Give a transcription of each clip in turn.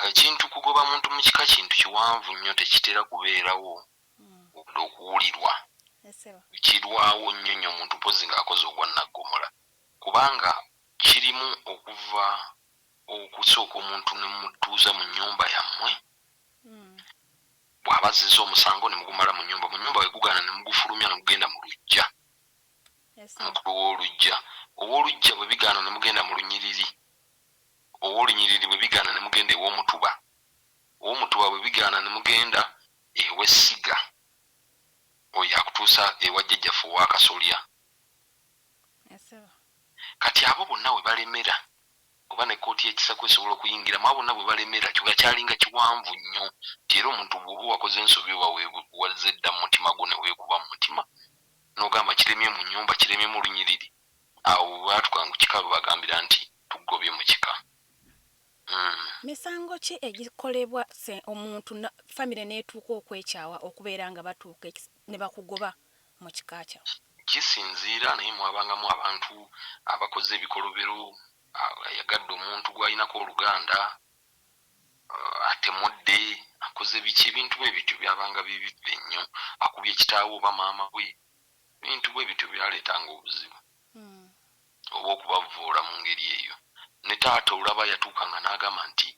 Ekintu kugoba muntu mu kika kintu kiwanvu nnyo, tekitera kubeerawo wadde okuwulirwa. Kirwawo nnyo nnyo omuntu mpozi ng'akoze ogwa nnaggomola, kubanga kirimu okuva okusooka omuntu ne mutuuza mu nnyumba yammwe, bw'aba azizza omusango ne mugumala mu nnyumba, mu nnyumba bwe gugaana ne mugufulumya ne gugenda mu luggya, mukulu w'oluggya, ow'oluggya bwe bigaana ne mugenda mu lunyiriri, ow'olunyiriri bwe bigaana ne mugenda ew'omutuba, ow'omutuba bwe bigaana ne mugenda ew'essiga, oyo akutuusa ewa jjajjaffe ow'akasolya. Kati abo bonna we balemera, oba ne kkooti y'ekisaku esobola okuyingiramu, abo bonna bwe balemera, kyoka kyalinga kiwanvu nnyo nti era omuntu bw'oba wakoze ensobi oba wazze dda mu mutima gwo ne weekuba mu mutima n'ogamba kiremye mu nnyumba, kiremye mu lunyiriri, awo bwe baatuukanga ku kika babagambira nti tugobye mu kika. Misango ki egikolebwa omuntu famire n'etuuka okwekyawa okubeera nga batuuka ne bakugoba mu kika kyammwe? Kisinziira, naye mwabangamu abantu abakoze ebikolobero, ayagadde omuntu gw'alinako oluganda, atemudde, akoze biki, ebintu bwe bityo byabanga bibivve nnyo, akubye kitaawe oba maama we, ebintu bwe bityo byaleetanga obuzibu oba okubavvoola mu ngeri eyo. Ne taata olaba yatuukanga n'agamba nti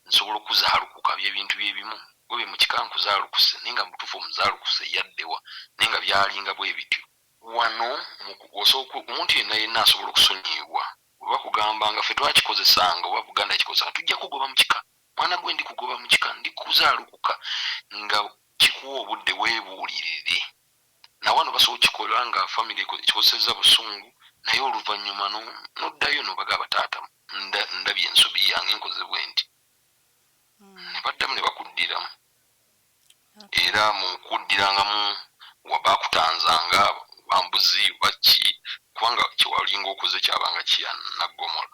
nsobola okuzaalukuka, by'ebintu bye bimu, gwe mu kika nkuzaalukuse, naye nga mu butuufu omuzaalukuse yaddewa, naye nga byalinga bwe bityo. Wano omuntu yenna yenna asobola okusonyiyibwa. Bwe bakugamba nga ffe twakikozesanga oba Buganda yakikozesanga, tujja kugoba mu kika, mwana gwe ndi kugoba mu kika, ndi kuzaalukuka, nga kikuwa obudde weebuulirire. Na wano basobola okukikola nga famire ekikozesezza busungu, naye oluvannyuma n'oddayo n'obagamba taata ndabye ensobi yange nkoze bwe nti. Ne baddamu ne bakuddiramu. Era mu kuddirangamu baakutanzanga bambuzi oba ki, kubanga kye walinga okoze kyabanga kya nnaggomola.